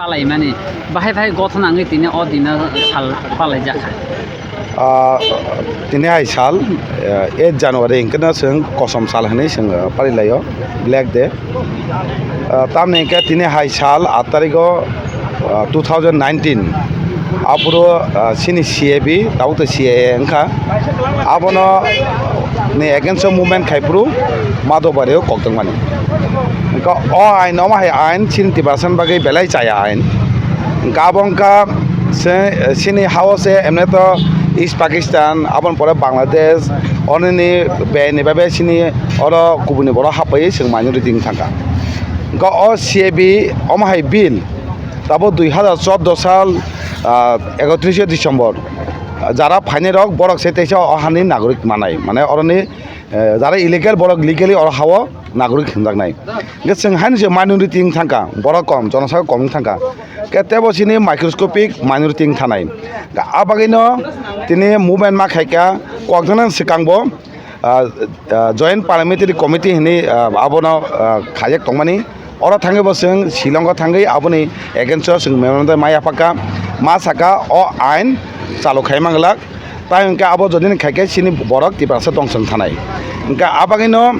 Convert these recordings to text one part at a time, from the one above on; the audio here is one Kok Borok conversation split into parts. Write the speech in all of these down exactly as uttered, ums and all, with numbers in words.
Palaimani bahai phai gothon wngwi tini o dino sal palaijak kha. Ah, tini hai sal, eh, eight January hwnkhe no chwng kosom sal hwnwi chwng, eh, palilaio, Black Day. Ah, tamni hwnkhe tini hai sal aat tarigo, ah, two thousand nineteen, aphuru, ah, chini C A B, tabuk tei C A A wngkha, abono ni against o movement khaiphuru Madhobari o koktwngmani. Hwnkhe o ain, omo hai ain chini Tiprasa ni bagwi belai chaya ain. Hwnkhe abo wngkha se, chini ha-o se emne to East Pakistan, aboni pore Bangladesh, onini beni bai bai chini oro kubuni borok hapaiwi chwng minority wng thangkha. Hwnkhe o C A B omo hai bill tabuk dui hazar chordo sal, ah, ekotrishe December, ah, jara phainai rok borok se teisa o hani nagorik manai, mane oroni, eh, jara illegal borok legally oro ha-o nagorik hwnjaknai. Hwnkhe chwng haino se minority wng thangkha, borok kom, jonosangha kom wng thangkha. Hwnkhe tebo chini microscopic minority wng thanai. Hwnkhe a bagwino tini movement ma khaikha, kokjaknani swkangbo, ah, ah, Joint Parliamentary Committee hinwi, ah, abono, ah, khaijak tongmani. Oro thangwi bo chwng Shillongo thangwi aboni against o chwng memorandum ma yaphakha, ma sakha o ain chalu khai manglak. Tai hwnkhe abo jodi ni khaikhe chini borok Tiprasa dongchong thanai. Hwnkhe a bagwino,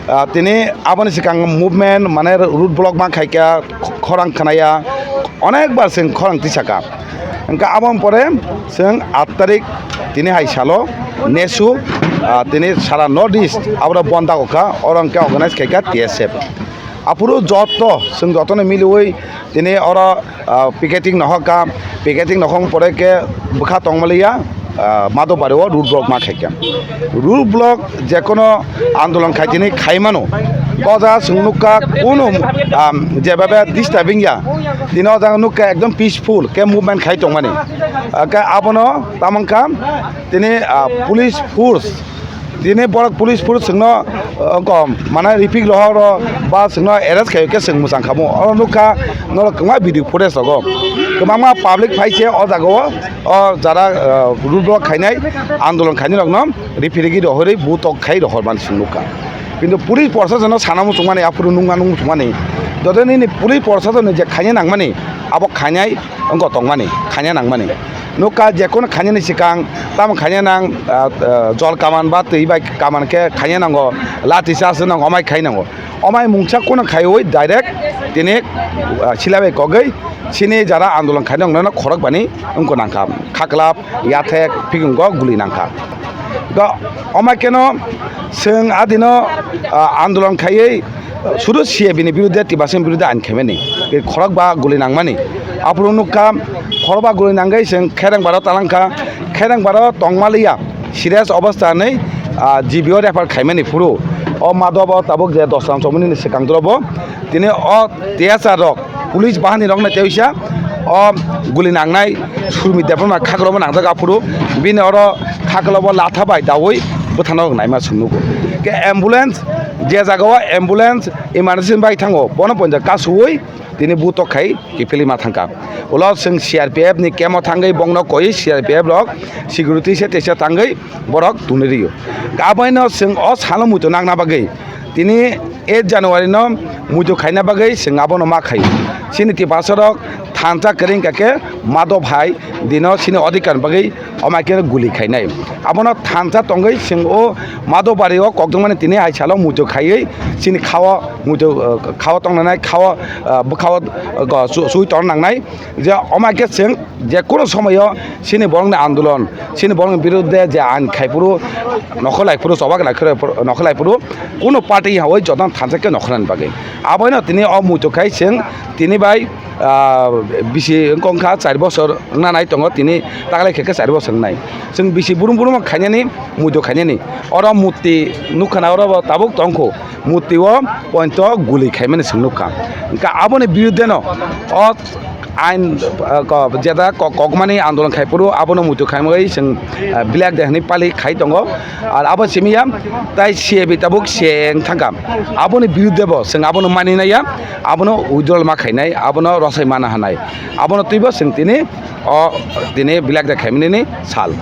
ah, tini aboni swkang movement mane road block ma khaikha, khorang khwnaya, onek bar chwng khorang tisaka. Hwnkhe aboni pore chwng aat tarik tini hai salo nesu, ah, tini sara North East aboro bon dago kha, oro hwnkhe organize khaikha T S F. Aphuru joto, chwng jotono miliwi tini oro, ah, picketing nohor kha, picketing nohor pore khe bwkha tongmaliya, ah, Madhobari o road block ma khaikha. Road block jekono andolon khaitini khaimano, o jaga chwng nukha kunu, ah, jebabe disturbing ya, tini o jaga nukha ekdom peaceful khe movement khai tongmani. Ah, khe abono tamangkha tini, ah, police force Tini borok police force chwngno, uh, wngkha, mane, repeat rohoro ba chwngno arrest khaio khe chwng mwchang khamu. Oro nukha norok kwbangma video footage rogo. Kwbangma public phai se o jaga o, o jara, uh, road block khainai, andolon khainai rokno referee rohorwi butok khai rohor mani chwng nukha. Kintu police proshasonno sana muchungmani, aphuru nungma nung muchungmani. Joto nini police proshasonni je khaina nangmani, abo khainai wngkha tongmani, khaina nangmani. Nukha, jekono khainani swkang tamo khaina nang, ah, ah, jol kaman ba twi bai kaman khe khaina nango, lati charge nango, omai khai nango. Omai mungsa kono khaiwi direct tini, ah, sila bai kogwi chini jara andolon khaina nokno khorok bani wngkha nangkha. Khaklap, yathek, phikungo guli nangkha. Ga-, omai keno chwng adino, ah, andolon khaiwi Sudu C A B ni biruddhe, Tiprasani biruddhe ain khaimani, khorok ba guli nangmani. Aphuru nukha, khorok ba guli nangwi chwng Khereng baro talangkha, Khereng baro tongmaliya serious obostha hinwi, ah, G B o refer khaimani phuru. O Madhobo tabuk je Dosram chomoni ni swkang dorobo, tini o T S R rok, police bahani rok nai teisa o guli nangnai Surmi Debbarma khakrobo nangjak aphuru, bini oro khaklobo latha bai daui bwthano rok naima chwng nugo. Ke ambulance Je jaga o ambulance emergency bai thango, bono ponja kasuwi tini butok khai kiphilwi ma thangkha. Ulo chwng C R P F ni camp o thangwi bongno koi C R P F rok security se teisa tangwi borok tuni rio. Aboino chwng o salo muitu nangna bagwi tini eight January no muitu khaina bagwi chwng abono ma khaio. Chini Tiprasa rok thansa kwrwi wngkha khe Madhob hai dino chini odhikar bagwi Omo hai khe guli khainai. Abono thansa tongwi chwng o Madhobari o kokdwngmani tini hai salo muitu khaiwi chini khao muitu, uh, khao tongnanai khao, uh, bwkhao, uh, chu-, chui tong nangnai. Je omo hai khe chwng je kono somoyo chini borokni andolon, chini borokni biruddhe je ain khaiphuru, nokho laiphuru, choba nokho laiphuru, kuno party hawi jotono thansa khe nokho nani bagwi. Aboino tini o muitu khai chwng tini bai ah, bisi wngkha char bosor wngna nai tongo, tini taklai khe khe char bosor wngnai. Chwng bisi burum burum khainani, muitu khainani. Oro murti nukha na, oro bo tabuk tongkho. Murti o pointo guli khaimani chwng nukha. Hwnkhe aboni biruddhe no o ain, ah, ko-, jeta ko-, kokmani andolon khaiphuru abono muitu khaimani chwng, ah, Black Day hinwi pali khai tongo. Ar abo simi ya tai C A B tabuk se wng thangkha. Aboni biruddhe bo chwng abono mani nai ya. Abono withdrawal ma khainai, abono rosai mana hanai, abono twibo chwng tini o tini Black Day khaimani ni sal.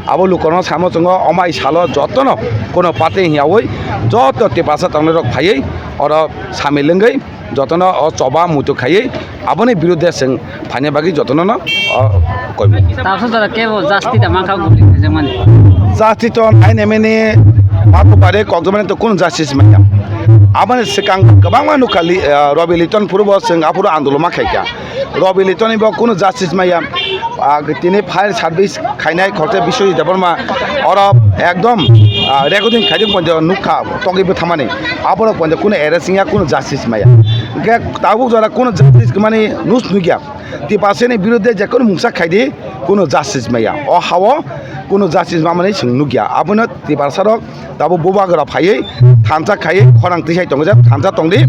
Abo lukorokno samo chwngo, omai salo jotono kono party hiyawi joto Tiprasa tongnai rok phaiwi oro samil wngwi jotono o choba muitu khaiwi aboni birudde chwng phaina bagwi jotono no o koimung. Tabsa jora kebo justice da mankha gubli khaijakmani. Justice to naina mini matu bare kokjamani to kunu justice manya. Aboni swkang kwbangma nukha li-, ah, Robi Liton phurubo chwng aphuru andolon ma khaikha. Robi Litoni bo kunu justice maya. Ah, tini file service khainai khorte Biswajit Debbarma oro ekdom, ah, recording khaijak ponjo nukha togwi bwthamani. Aborok ponjo kunu arrest wngya, kunu justice maya. Hwnkhe tabuk jora kunu justice kwmani nus nukya. Tiprasani birudde je kunu mungsa khaidi kunu justice maya. O hao kunu justice mamani chwng nukya. Abono Tiprasarok tabuk bubagra phaiwi thansa khaiwi khorang tisai tongo je thansa tongdi.